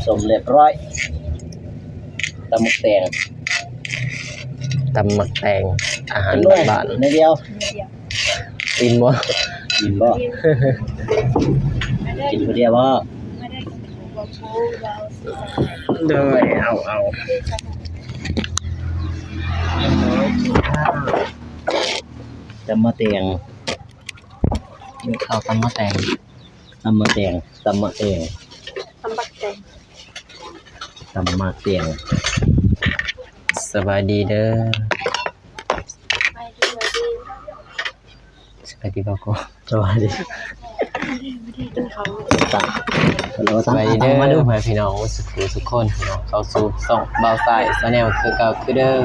ຕົ້ມຮຽບຮ້ອຍ. ຕຳໝາກແຕງ ຕຳໝາກແຕງ ອາຫານບ້ານໆ. ໜ້ອຍດຽວ. ອີ່ມບໍ່? ອີ່ມບໍ່? ກິນຜູ້ດຽວບໍ່? ໂດຍ ເອົາ ເອົາ ຕຳໝາກແຕງ. ກິນເຂົ້າຕຳໝາກແຕງ ຕຳໝາກແຕງ ຕຳໝາກແຕງ ຕຳບັກແຕງ ຕຳໝາກແຕງ. ສະບາຍດີເດີ ສະບາຍດີ ສະບາຍດີ ສະບາຍດີ ສະບາຍດີ ສະບາຍດີເດີ ພໍ່ແມ່ພີ່ນ້ອງ ໝົດສຸກຜູ້ສຸກຄົນເນາະ ເຂົ້າສູ່ຊ່ອງບ່າວຊາຍແຊນແນວຄືເກົ່າຄືເດີມ.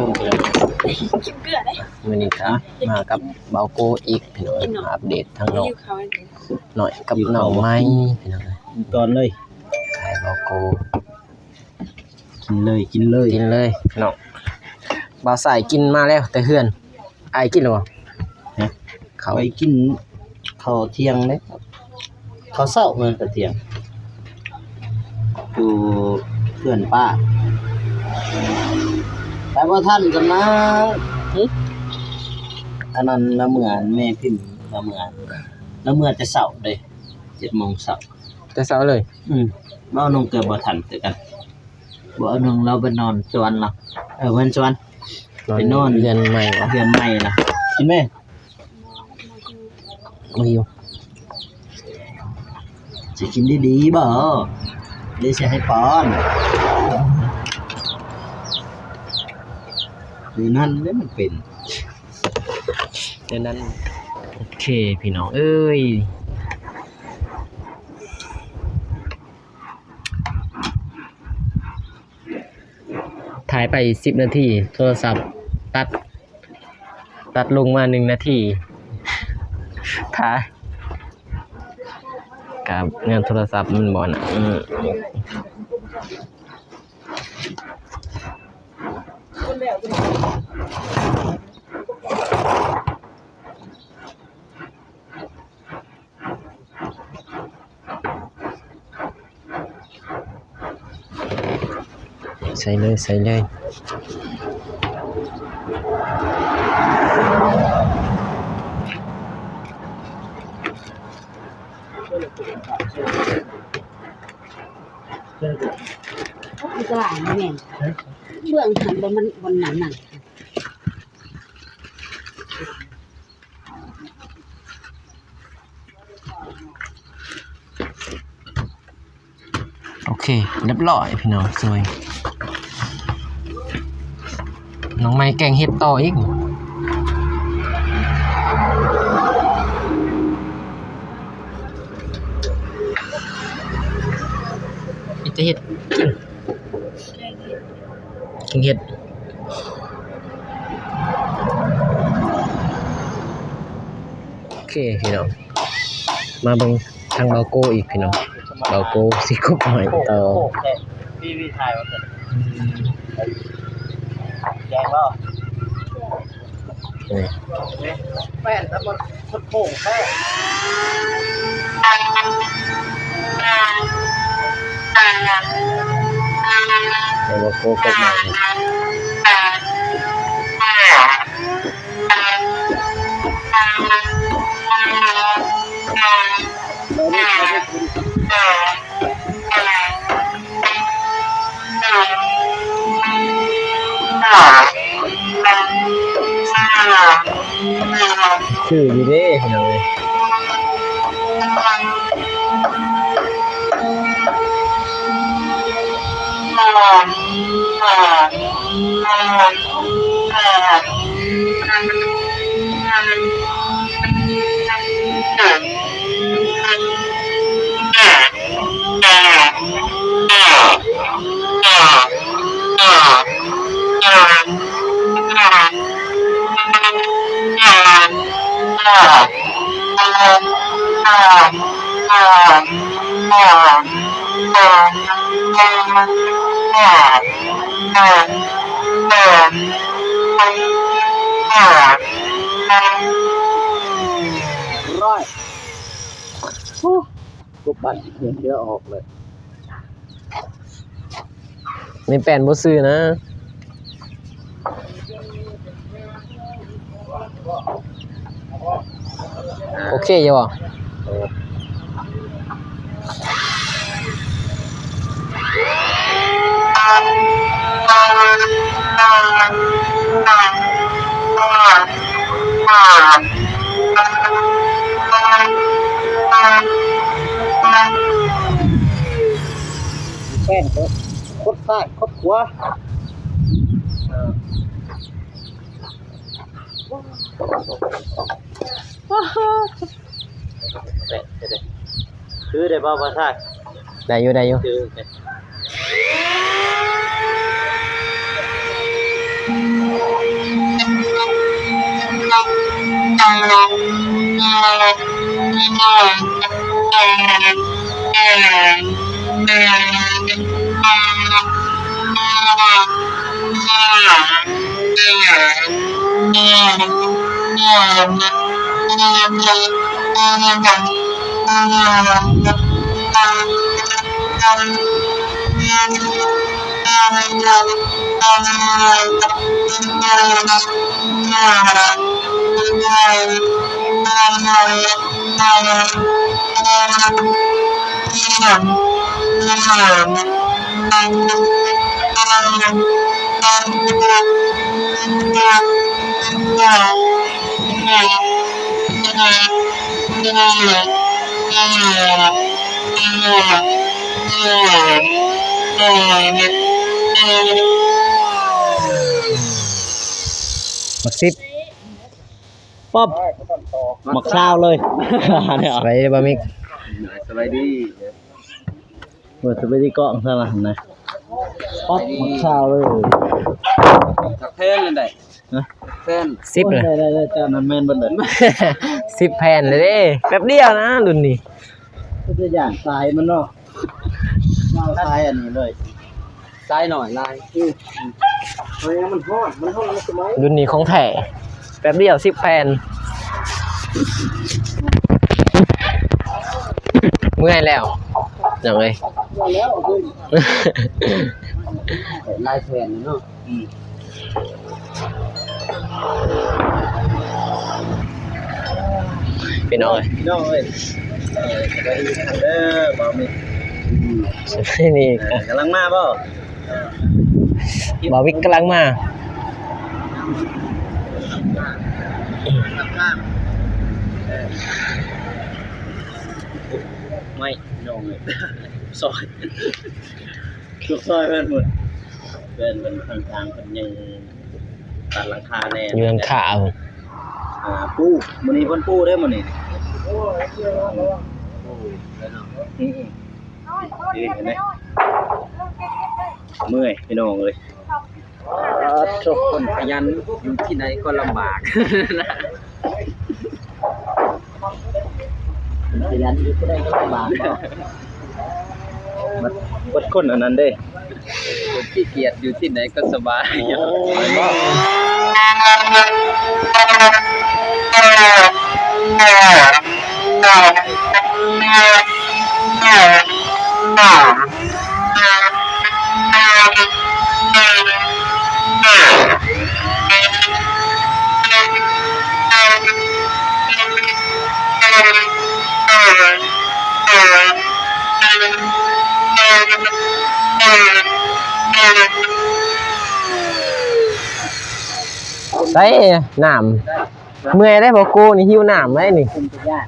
ມື້ນີ້ກະມາກັບບ່າວໂກອີກພີ່ນ້ອງ ມາອັບເດດທາງນ້ອງນ້ອຍກັບນ້ອງໃໝ່ພີ່ນ້ອງ. ຕອນເລີຍ ຂາຍບ່າວໂກ ກິນເລີຍ ກິນເລີຍ ກິນເລີຍພີ່ນ້ອງ. ບ່າວຊາຍກິນມາແລ້ວແຕ່ເຮືອນ. ອ້າຍກິນແລ້ວບໍ່? ຮະ? ເຂົ້າ ໄປກິນເຂົ້າທ່ຽງເດ້ ເຂົ້າເຊົ້າແມ່ນເຂົ້າທ່ຽງ ຢູ່ເຮືອນປ້າ ໄປບໍ່ທັນກັນນະ. ຫຶ? ອັນນັ້ນລາວເມືອ ແມ່ພິມລາວເມືອ ລາວເມືອແຕ່ເຊົ້າເດ້ ເຈັດໂມງເຊົ້າ ແຕ່ເຊົ້າເລີຍ. ອືມ ເວົ້ານ້ອງເກືອບບໍ່ທັນຄືກັນ. ບໍ່ ນ້ອງລາວໄປນອນສະຫວັນລະ ເອີ ແມ່ນສະຫວັນ ໄປນອນເຮືອນໃໝ່ວະ ເຮືອນໃໝ່ລະ. ກິນແມ? ບໍ່ຫິວ. ຊິກິນດີໆບໍ່ ຫຼືຊິໃຫ້ປ້ອນ? ແນວນັ້ນເດ້ ມັນເປັນແນວນັ້ນ. ໂອເຄ ພີ່ນ້ອງເອີຍ. ຖ່າຍໄປສິບນາທີ ໂທລະສັບຕັດ ຕັດລົງມາໜຶ່ງນາທີ ຖ່າຍກັບແນວໂທລະສັບມັນບໍ່ນະ. ອືມ. ໃສ່ເລີຍ ໃສ່ເລີຍ. ຢູ່ຕະຫຼາດນີ້ແມ່ນ ເບື້ອງຫັ້ນບໍ່ ມັນ ມັນນັ້ນນະ. ໂອເຄ ຮຽບຮ້ອຍພີ່ນ້ອງ ຊ່ວຍ ນ້ອງໃໝ່ແກງເຫັດຕໍ່ອີກ. ມີແຕ່ເຫັດ ແກງເຫັດ ໂອເຄພີ່ນ້ອງ ມາເບິ່ງທາງເບົາໂກອີກພີ່ນ້ອງ ເບົາໂກຊິກົບໄມ້ຕໍ່. ແມ່ນແຕ່ບໍ່ຄົນໂຄ້ງແທ້ ແຕ່ວ່າໂກກົບໄມ້. ຄືຢູ່ເດ້ພີ່ນ້ອງເອີຍ. ຮ້ອຍ ໂອ້ ກົບບັດເຫື່ອອອກເລີຍ. ນີ້ແປ້ນບໍ່ຊື່ນະ. ໂອເຄຢູ່ບໍ່? ແປ້ນ ຄົດຊ້າຍຄົດຂວາ. ຄືໄດ້ບໍ່ ບ່າວຊາຍ? ໄດ້ຢູ່ ໄດ້ຢູ່. ຄື ໝາກສິບ ປັອບ ໝາກຊາວເລີຍ. ສະບາຍດີ ບ່າວມິກ. ສະບາຍດີ. ເອີ ສະບາຍດີກ້ອງຊະລະຫັ້ນນະ. ປັອບ ໝາກຊາວເລີຍ. ຈັກແຜ່ນນັ້ນໄດ໋? ຮະ? ແຜ່ນ ສິບ ໂອ້ຍ ເລີຍ. ໄດ້ໆໆ ຈານນັ້ນແມ່ນເບິດເລີຍ. ສິບແຜ່ນເລີຍເດ້ ແປັບດຽວນະລຸ້ນນີ້. ເປັນຕາຢ້ານສາຍມັນເນາະ. ເອົາສາຍອັນນີ້ເລີຍ ສາຍໜ້ອຍຫຼາຍ. ອື ເອີ ມັນຮ້ອນ ມັນຮ້ອນ ມັນສະໄໝ. ລຸ້ນນີ້ຂອງແທ້ ແປັບດຽວສິບແຜ່ນ. ເມື່ອຍແລ້ວ ນ້ອງເອີຍ. ເມື່ອຍແລ້ວ ຫຼາຍແຜ່ນເນາະ. ອືມ ພີ່ນ້ອງເອີຍ ພີ່ນ້ອງເອີຍ. ເອີ ສະບາຍດີເດີ ບ່າວມິກ. ອືມ ສະບາຍດີ. ເອີ ກຳລັງມາບໍ່? ບ່າວມິກກຳລັງມາ. ເອີ ໄມ້ ພີ່ນ້ອງເອີຍ ຊອຍ ຊອຍເພິ່ນພຸ້ນ ເພິ່ນ ເພິ່ນຂ້າງທາງ ເພິ່ນຍັງຕັດຫຼັງຄາແດ່ ຢູ່ຫຼັງຄາເອົາ. ອ່າ ປູ ມື້ນີ້ເພິ່ນປູເດ້ມື້ນີ້. ໂອ້ຍ ເມື່ອຍພີ່ນ້ອງເອີຍ. ອາ ທຸກຄົນຂະຫຍັນ ຢູ່ທີ່ໃດກໍລຳບາກ. ຂະຫຍັນຢູ່ທີ່ໃດກໍລຳບາກເນາະ. ບັດຄົນອັນນັ້ນເດ້ ຄົນຂີ້ກຽດຢູ່ທີ່ໃດກໍສະບາຍ. ໂອ້ ໃສ່ນ້ຳ ເມື່ອຍໄດ໋ ບໍ່ກູນີ້ ຫິວນ້ຳໄດ໋ນີ້. ເປັນຕາຢ້ານ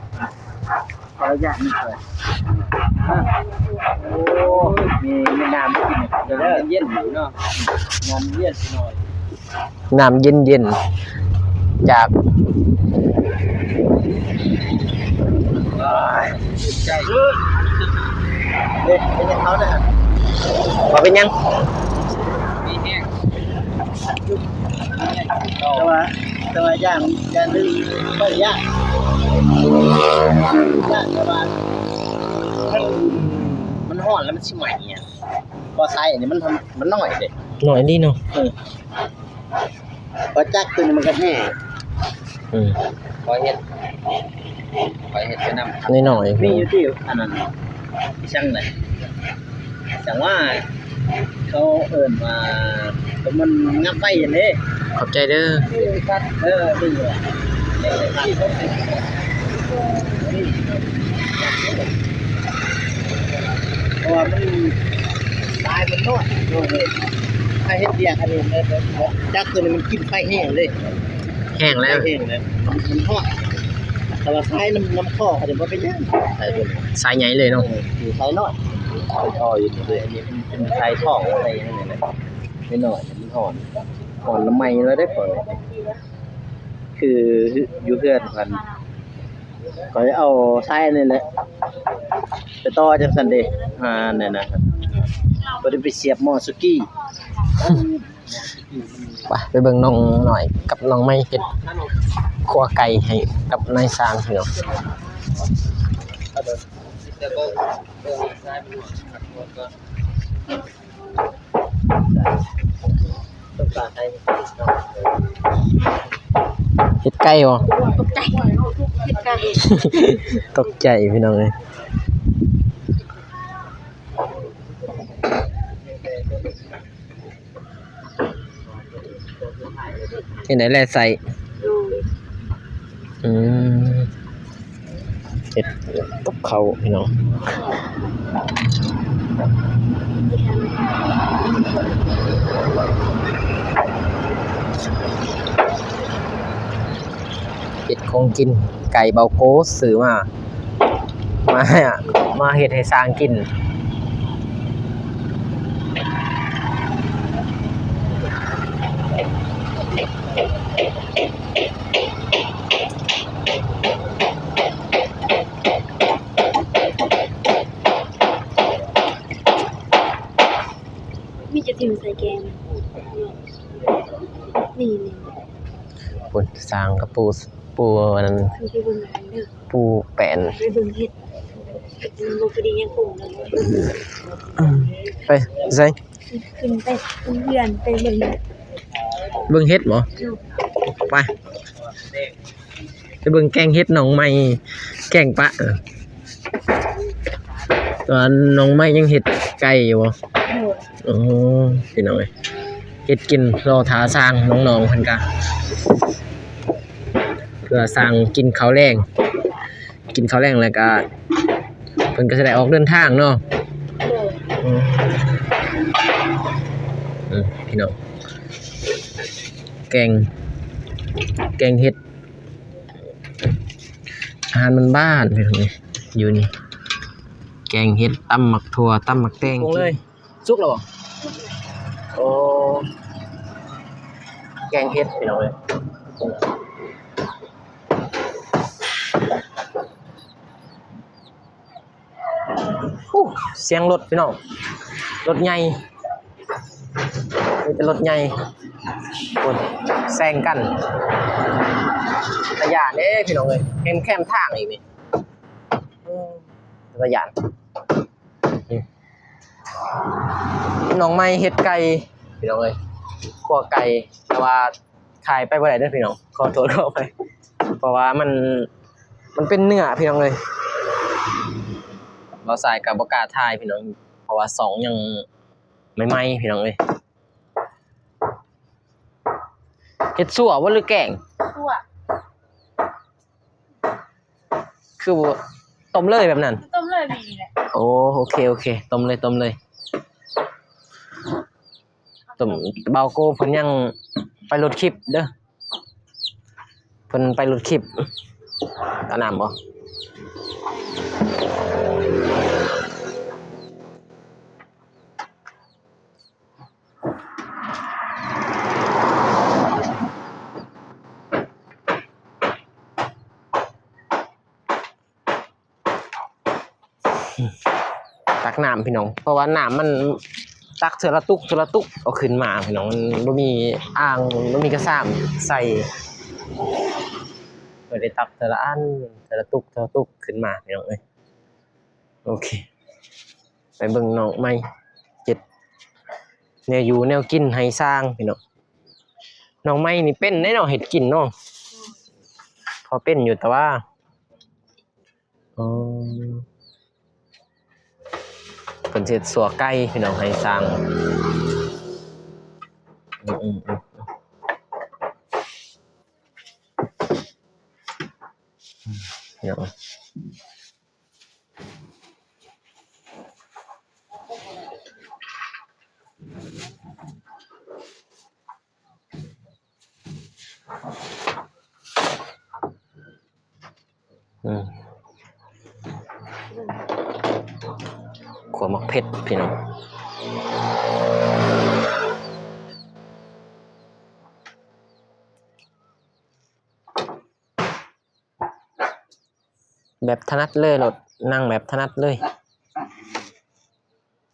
ຂໍອະນຸຍາດນີ້ກ່ອນ. ໂອ້ ມີ ມີນ້ຳກິນເດີ ເຢັນໆເນາະ ນ້ຳເຢັນໜ້ອຍ ນ້ຳເຢັນໆ ຈາກ ໃຈ ເອີ ເປັນຫຍັງເຂົານະ ບໍ່ເປັນຫຍັງ ມີແຮງ. ແຕ່ວ່າ ແຕ່ວ່າຢ້ານ ຢ້ານດຶງໄຟ ຢ້ານ ຢ້ານ ແຕ່ວ່າມັນ ມັນຮ້ອນແລ້ວມັນຊິໄໝ້ຫຍັງ ເພາະສາຍອັນນີ້ມັນ ມັນນ້ອຍເດ້ ນ້ອຍນີ້ເນາະ. ເອີ ບໍ່ຈັກ ຕົວນີ້ມັນກໍແຫ້ງ. ອືມ ຂ້ອຍເຮັດ ຂ້ອຍເຮັດໄປນຳ ນ້ອຍໆ ມີຢູ່ຕິ ອັນນັ້ນ ອີຫຍັງນະ ຈັ່ງວ່າ ເຂົາເອີ້ນວ່າ ໂຕມັນຫຍັບໄວ້ຫັ້ນເດ້. ຂອບໃຈເດີ. ເອີ ນີ້ແຫຼະ ເພາະວ່າມັນ ສາຍມັນນ້ອຍ ເອີ ຖ້າເຮັດວຽກອັນນີ້ ຈັກໂຕນີ້ມັນກິນໄຟແຮງເດ້. ແຮງແລ້ວ ໄຟແຮງແລ້ວ ມັນຮ້ອນ. ແຕ່ວ່າສາຍນ້ຳ ນ້ຳຄໍເຂົາຈະບໍ່ເປັນຫຍັງ ສາຍໂຕນີ້ ສາຍໃຫຍ່ເລີຍເນາະ. ເອີ ຢູ່ສາຍນ້ອຍ ເປັນທໍ່ຢູ່ນີ້ເລີຍ. ອັນນີ້ເປັນ ເປັນສາຍທໍ່ ສາຍຫຍັງນີ້ແຫຼະ ນ້ອຍໆ ມັນຮ້ອນ ຮ້ອນລະໄໝແລ້ວເດ້. ຂ້ອຍ ຄືຢູ່ເຮືອນຂ້ອຍ ຂ້ອຍເອົາສາຍອັນນີ້ແຫຼະ ໄປຕໍ່ຈັ່ງຊັ້ນເດ້. ອ່າ ນັ້ນນະ ບໍ່ໄດ້ໄປສຽບໝໍ້ສຸກີ້. ໄປ ໄປເບິ່ງນ້ອງນ້ອຍກັບນ້ອງໄມ້ເຮັດຂົ້ວໄກ່ໃຫ້ກັບນາຍຊ່າງພີ່ນ້ອງ. ເຮັດໄກ່ບໍ່? ຕົກໃຈ ເຮັດໄກ່ ຕົກໃຈພີ່ນ້ອງເອີຍ. ເຮັດໃດແລະໃສ່ ໂດຍ ອືມ ເຮັດກັບເຂົ້າພີ່ນ້ອງ. ເຮັດຂອງກິນ ໄກ່ເບົາໂກຊື້ມາ ມາ ມາເຮັດໃຫ້ຊ່າງກິນ. ມີແຕ່ຖິ້ມໃສ່ແກງ ນີ້ໆ ພຸ້ນ ຊ່າງກະປູ ປູອັນນັ້ນ ຄືໄປເບິ່ງອັນນັ້ນເດີ ປູແປ້ນ ໄປເບິ່ງເຫັດ ບໍ່ພໍດີຫຍັງປຸງເລີຍ. ໄປໃສ? ຂຶ້ນໄປເຮືອນ ໄປເບິ່ງ ເບິ່ງເຫັດບໍ່? ໄປ ໄປເບິ່ງແກງເຫັດນ້ອງໃໝ່ ແກງປະ ຕອນນ້ອງໃໝ່ຍັງເຮັດໄກ່ຢູ່ບໍ່? ໂດຍ ໂອ້ ພີ່ນ້ອງເອີຍ ເຮັດກິນລໍຖ້າຊ່າງ ນ້ອງໆເພິ່ນກະ ເພື່ອຊ່າງກິນເຂົ້າແລງ ກິນເຂົ້າແລງແລ້ວກະ ເພິ່ນກະຊິໄດ້ອອກເດີນທາງເນາະ. ໂດຍ ອືມ ອືມ ພີ່ນ້ອງ ແກງ ແກງເຫັດ ອາຫານບ້ານໆ ພີ່ນ້ອງເອີຍ ຢູ່ນີ້ ແກງເຫັດ ຕຳໝາກຖົ່ວ ຕຳໝາກແຕງ ສຸກແລ້ວບໍ່? ໂອ້ ແກງເຫັດ ພີ່ນ້ອງເອີຍ. ໂອ້ ສຽງລົດ ພີ່ນ້ອງ ລົດໃຫຍ່ ມີແຕ່ລົດໃຫຍ່ ໂອ້ຍ ແຊງກັນ ຕາຢ້ານເດ້ ພີ່ນ້ອງເອີຍ ເຫັນແຄມທາງອີກນີ້ ເປັນຕາຢ້ານ. ນ້ອງໃໝ່ເຮັດໄກ່ ພີ່ນ້ອງເອີຍ ຂົ້ວໄກ່ ແຕ່ວ່າຖ່າຍໄປບໍ່ໄດ້ເດີພີ່ນ້ອງ ຂໍໂທດຂໍອະໄພ ເພາະວ່າມັນ ມັນເປັນເນື້ອພີ່ນ້ອງເອີຍ. ບ່າວຊາຍກໍບໍ່ກ້າຖ່າຍພີ່ນ້ອງ ເພາະວ່າຊ່ອງຍັງໃໝ່ໆ ພີ່ນ້ອງເອີຍ. ເຮັດຊົ່ວບໍ່ ຫຼືແກງ? ຊົ່ວ. ຄືບໍ່ຕົ້ມເລີຍແບບນັ້ນ? ຕົ້ມເລີຍ ມີນີ້ແຫຼະ. ໂອ້ ໂອເຄ ໂອເຄ ຕົ້ມເລີຍ ຕົ້ມເລີຍ ຕົ້ມ. ບ່າວໂກເພິ່ນຍັງໄປລົດຄລິບເດີ ເພິ່ນໄປລົດຄລິບ. ເອົານ້ຳບໍ່? ຕັກນ້ຳພີ່ນ້ອງ ເພາະວ່ານ້ຳມັນ ຕັກເທື່ອລະຕຸກ ເທື່ອລະຕຸກເອົາຂຶ້ນມາພີ່ນ້ອງ ມັນບໍ່ມີອ່າງ ບໍ່ມີກະຊາມໃສ່ ກໍໄດ້ຕັກເທື່ອລະອັນ ເທື່ອລະຕຸກ ເທື່ອລະຕຸກຂຶ້ນມາພີ່ນ້ອງເອີຍ. ໂອເຄ ໄປເບິ່ງນ້ອງໃໝ່ເຮັດແນວຢູ່ແນວກິນໃຫ້ຊ່າງພີ່ນ້ອງ. ນ້ອງໃໝ່ນີ້ເປັນເດ້ເນາະ ເຮັດກິນເນາະ ພໍເປັນຢູ່ ແຕ່ວ່າ ອໍ ເພິ່ນຊິເຮັດຊົ່ວໄກ່ພີ່ນ້ອງ ໃຫ້ຊ່າງ ອືມໆໆ ອືມ ເນາະ. ອືມ ຂົ້ວໝາກເຜັດພີ່ນ້ອງ. ແບບຖະໜັດເລີຍໂລດ ນັ່ງແບບຖະໜັດເລີຍ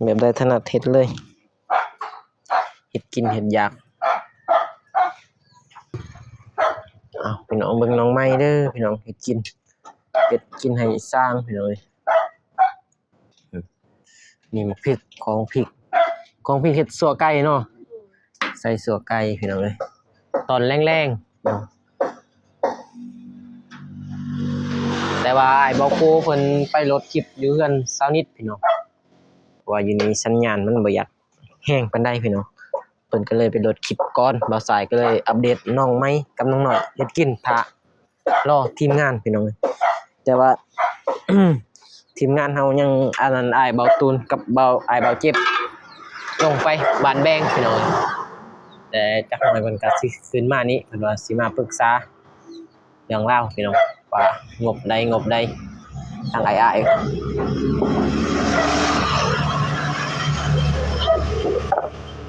ແບບໃດຖະໜັດເຮັດເລີຍ ເຮັດກິນເຮັດຢາກ. ເອົາ ພີ່ນ້ອງເບິ່ງນ້ອງໃໝ່ເດີ ພີ່ນ້ອງເຮັດກິນ ເຮັດກິນໃຫ້ສ້າງ ພີ່ນ້ອງເອີຍ. ນີ້ໝາກພິກ ຂອງພິກ ຂອງພິກເຮັດຊົ່ວໄກ່ເນາະ ໃສ່ຊົ່ວໄກ່ພີ່ນ້ອງເອີຍ ຕອນແລງໆເນາະ. ແຕ່ວ່າອ້າຍເບົາໂກເພິ່ນໄປໂຫຼດຄລິບຢູ່ເຮືອນຊາວນິດພີ່ນ້ອງ ເພາະວ່າຢູ່ນີ້ສັນຍານມັນບໍ່ຢາກແຮງປານໃດພີ່ນ້ອງ ເພິ່ນກໍເລີຍໄປໂຫຼດຄລິບກ່ອນ ບ່າວຊາຍກໍເລີຍອັບເດດນ້ອງໃໝ່ກັບນ້ອງນ້ອຍເຮັດກິນ ຖ້າ ລໍທີມງານພີ່ນ້ອງເອີຍ. ແຕ່ວ່າ ທີມງານເຮົາຍັງ ອັນນັ້ນ ອ້າຍເບົາຕູນກັບເບົາ ອ້າຍເບົາເຈັບ ລົງໄປບ້ານແບງພີ່ນ້ອງເອີຍ. ແຕ່ຈັກໜ່ອຍເພິ່ນກໍຊິຂຶ້ນມານີ້ ເພິ່ນວ່າຊິມາປຶກສາເລື່ອງລາວພີ່ນ້ອງ ວ່າງົບໃດງົບໃດ ທາງອ້າຍໆ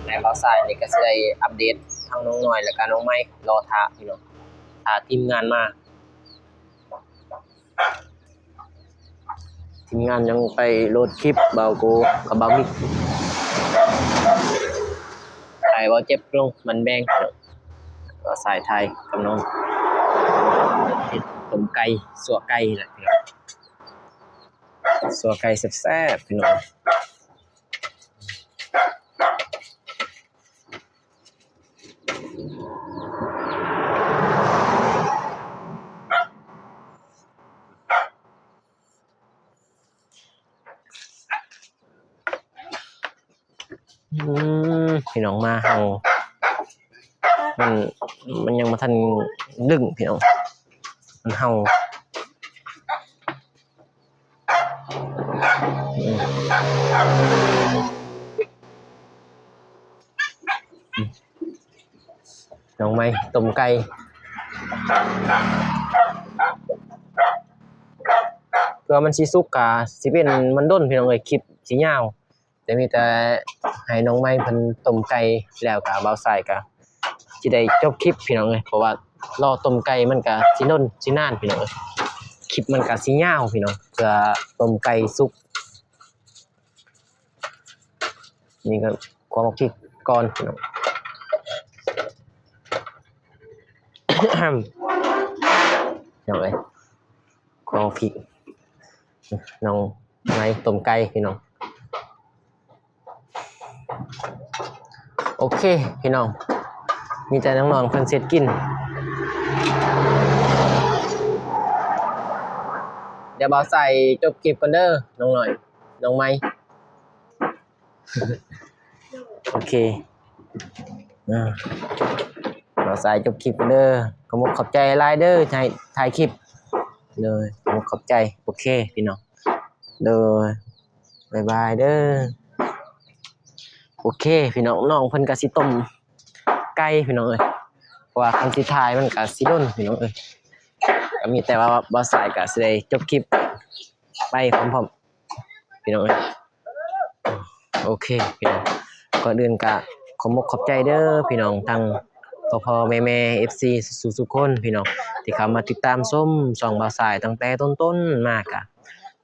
ໃນບ່າວຊາຍນີ້ກໍຊິໄດ້ອັບເດດທັງນ້ອງນ້ອຍ ແລ້ວກໍນ້ອງໃໝ່ ລໍຖ້າພີ່ນ້ອງ ຖ້າທີມງານມາ. ທີມງານຍັງໄປໂຫຼດຄລິບ ບ່າວໂກກັບບ່າວມິກ ໃຫ້ບ່າວເຈັບລົງມັນແບ່ງ ບ່າວຊາຍຖ່າຍກັບນ້ອງ ເຮັດຕົ້ມໄກ່ ຊົ່ວໄກ່ແຫຼະພີ່ນ້ອງ ຊົ່ວໄກ່ແຊບໆ ພີ່ນ້ອງ. ອືມ ພີ່ນ້ອງມາເຮົາ ມັນ ມັນຍັງບໍ່ທັນດຶງພີ່ນ້ອງ ມັນເຫົ່າ. ອືມ ອືມ ນ້ອງໃໝ່ຕົ້ມໄກ່ ເພື່ອມັນຊິສຸກກະຊິເປັນມັນດົນພີ່ນ້ອງເອີຍ ຄລິບຊິຍາວ ແຕ່ມີແຕ່ໃຫ້ນ້ອງໃໝ່ເພິ່ນຕົ້ມໄກ່ແລ້ວກະບ່າວຊາຍກະຊິໄດ້ຈົບຄລິບພີ່ນ້ອງເອີຍ ເພາະວ່າລໍຕົ້ມໄກ່ມັນກະຊິດົນຊິນານພີ່ນ້ອງເອີຍ ຄລິບມັນກະຊິຍາວພີ່ນ້ອງ ເພື່ອຕົ້ມໄກ່ສຸກ. ນີ້ກໍຂົ້ວໝາກພິກກ່ອນພີ່ນ້ອງ ພີ່ນ້ອງເອີຍ ຂົ້ວໝາກພິກ ນ້ອງໃໝ່ຕົ້ມໄກ່ພີ່ນ້ອງ. ໂອເຄພີ່ນ້ອງ ມີແຕ່ນ້ອງໆເພິ່ນເຮັດກິນ ດຽວບ່າວຊາຍຈົບຄລິບກ່ອນເດີ ນ້ອງນ້ອຍ ນ້ອງໃໝ່. ໂອເຄ ອ່າ ບ່າວຊາຍຈົບຄລິບເດີ ຂອບອົກຂອບໃຈຫຼາຍເດີ ທີ່ໃຫ້ຖ່າຍຄລິບ ໂດຍ ຂອບອົກຂອບໃຈ. ໂອເຄພີ່ນ້ອງ ໂດຍ ບາຍບາຍເດີ. ໂອເຄພີ່ນ້ອງ ນ້ອງເພິ່ນກໍຊິຕົ້ມໄກ່ພີ່ນ້ອງເອີຍ ເພາະວ່າຄັນຊິຖ່າຍມັນກໍຊິດົນພີ່ນ້ອງເອີຍ ກໍມີແຕ່ວ່າບ່າວຊາຍກໍຊິໄດ້ຈົບຄລິບໄປພ້ອມໆ ພີ່ນ້ອງເອີຍ. ໂອເຄພີ່ນ້ອງ ກ່ອນອື່ນກະຂອບອົກຂອບໃຈເດີພີ່ນ້ອງ ທັງພໍ່ໆແມ່ໆ ເອັຟຊີ ສູ່ໆຄົນພີ່ນ້ອງ ທີ່ເຂົ້າມາຕິດຕາມຊົມຊ່ອງບ່າວຊາຍຕັ້ງແຕ່ຕົ້ນໆມາ ກະ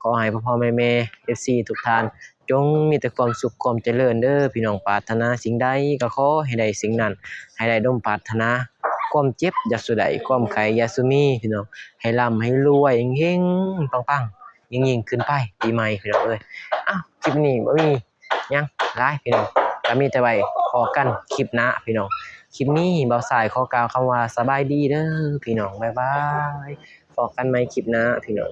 ຂໍໃຫ້ພໍ່ໆແມ່ໆ ເອັຟຊີ ທຸກທ່ານ ຈົ່ງມີແຕ່ຄວາມສຸກຄວາມຈະເລີນເດີພີ່ນ້ອງ ປາດຖະໜາສິ່ງໃດກໍຂໍໃຫ້ໄດ້ສິ່ງນັ້ນ ໃຫ້ໄດ້ສົມປາດຖະໜາ ຄວາມເຈັບຢ່າສູ່ໄດ້ ຄວາມໄຂ້ຢ່າສູ່ມີພີ່ນ້ອງ ໃຫ້ລ່ຳໃຫ້ລວຍ ເຮັງໆ ປັງໆ ຍິ່ງໆຂຶ້ນໄປ ປີໃໝ່ພີ່ນ້ອງເອີຍ. ອ້າວ ຄລິບນີ້ບໍ່ມີຫຍັງຫຼາຍພີ່ນ້ອງ ກໍມີແຕ່ໄວ້ພໍ້ກັນຄລິບໜ້າພີ່ນ້ອງ. ຄລິບນີ້ບ່າວຊາຍຂໍກ່າວຄຳວ່າສະບາຍດີເດີພີ່ນ້ອງ ບາຍບາຍ ພໍ້ກັນໃໝ່ຄລິບໜ້າພີ່ນ້ອງ.